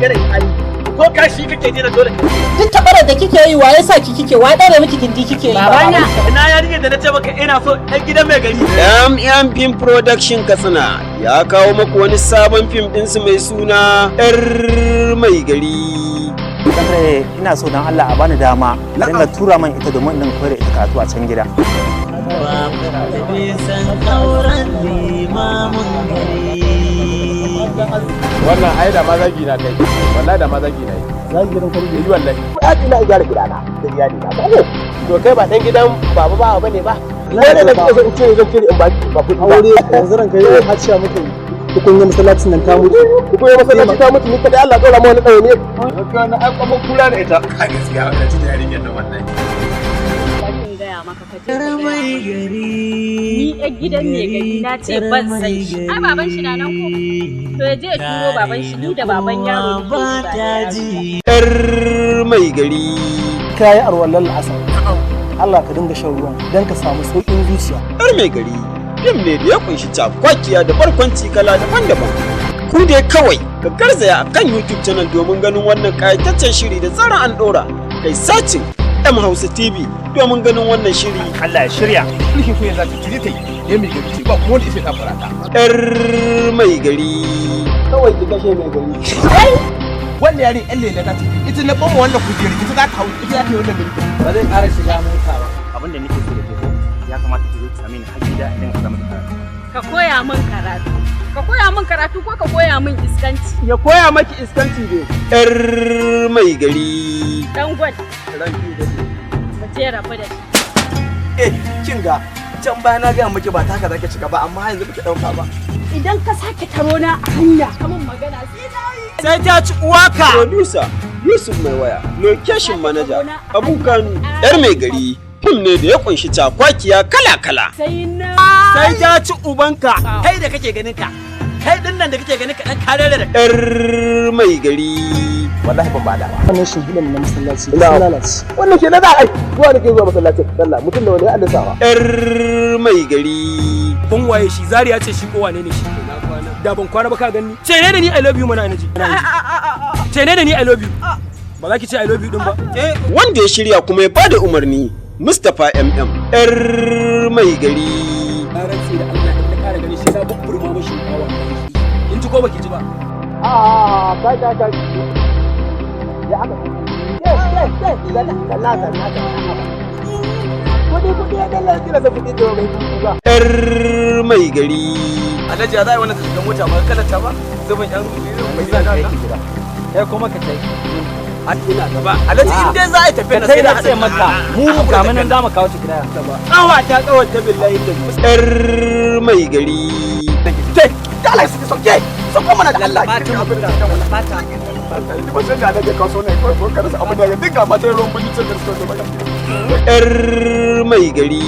Magana hali ko kashi kake jira dole. Duk tabarar da kike yi, waye sa ki kike? Waye daure miki gindi kike yi? Babana. Ina yarinyar da na ce maka ina so, ɗan gidan mai gari? MM Film Production Katsina ya kawo maku wani sabon fim ɗinsu mai suna 'Yar Mai Gari. Dan ina so dan Allah a bani dama a dinga tura man ita domin in koyar da ita karatu a can gida. Nisan auren limamin gari. Wannan ai da ma zagi na kai, wallahi da ma zagi na yi. Zagi gidan kwarge. Yi wallahi. Ai ina gyara gidana da iyali na ba, to kai ba dan gidan baba ba bane ba. Wani da kake so in ce zan cire in baki ba kuɗi ba. Aure yanzu ranka yi haciya muka yi, tukunyar masallacin nan ta mutu. Tukunyar masallaci ta mutu, ni kadai Allah ɗora ma wani ɗaure ne. Gaskiya na ai kuma kula da ita a gaskiya wannan ci da yarinyar nan wallahi. Bari in gaya maka, ka je ka gaya Mai mai. gari. Ni yar gidan mai gari na ce ban san shi. Ai baban shi na nan ko? To ya je ya turo baban shi, ni da baban yaro nake Ba yi ba da ta yaro. ji. 'Yar Mai Gari. Ka yi arwallar la'asar, Allah ka dinga shan ruwan don ka samu sauƙin zuciya. 'Yar Mai Gari fim ne da ya kunshi cakwakiya da barkwanci kala daban-daban. Ku dai kawai ka garzaya a kan YouTube channel domin ganin wannan ƙayataccen shiri da zaran an ɗora. Kai searching M Hausa TV domin ganin wannan shiri. Allah ya shirya. Mulkin kunya za ta cire ta yi ne mai gari ce ba kuma wanda ya ta farata. 'Yar Mai Gari. Kawai ki kashe mai gari. Wannan yare yan lela ta ce ita na bama wannan kujerar, ita za ta hau, ita za ta yi wannan mulki. Ba zai ƙara shiga mota ba. Abin da nake so da ke ko ya kamata ki zo ki same ni har gida idan ka zama karatu. Ka koya min karatu. Ka koya min karatu ko ka koya min iskanci? Ya koya maki iskanci ne. 'Yar Mai Gari. Dan gwal. Mu je, rabu da shi. Eh, kin ga can baya na gaya miki ba taka zaki cika ba, amma yanzu baki dauka ba. Idan ka sake taro na a hanya ka min magana, sai na yi. Sai ta ci uwaka. Producer Yusuf Mai Waya, Location Manager Abu Kanu. 'Yar Mai Gari fim ne da ya kunshi cakwakiya kala-kala. Sai na. Sai ta ci ubanka. Kai da kake ganin ka, kai din nan da kake ganin ka dan karere da 'Yar Mai Gari. Wallahi ban bada ba. Wannan shimfiɗan na masallaci Ina. sun lalace. Wannan ke na za a yi zuwa da ke zuwa masallacin sallah, mutum da wani ya alisawa. 'Yar Mai Gari. Ban waye shi, Zaria ce shi ko wane ne shi? Da ban kwana ba ka gani. Ce ne da ni "I love you" mana naji. Ce ne da ni "I love you". Ba za ki ce "I love you" din ba? Wanda ya shirya kuma ya bada umarni Mustapha MM. 'Yar Mai Gari. Na rantse da Allah in na kara gani sai na bubburma mashi kawa. In ji ko baki ji ba? A kai kai kai, ya haka ke ke ke, dalla dalla dalla, kudi kudi ya dalla kira sa kudi da mai kudi ba. 'Yar Mai Gari. Alhaji, ya za a yi wannan ta shiga mota ba kalata ba, zubin yan mai Zan kai ki gida. Kai kuma ka tai ina gaba. Alhaji, in dai za a yi tafiya na Sai sai na na ce maka mu ga mu nan za mu kawo ta gida. Tsawa ta tsawon ta billahi da 'Yar Mai Gari. Ke dala su sauke su kuma mana da Allah ba san da nake kaso ne ko ko kada su abin da dinga mata ruwan bunyi ce da suka zo ba. 'Yar Mai Gari.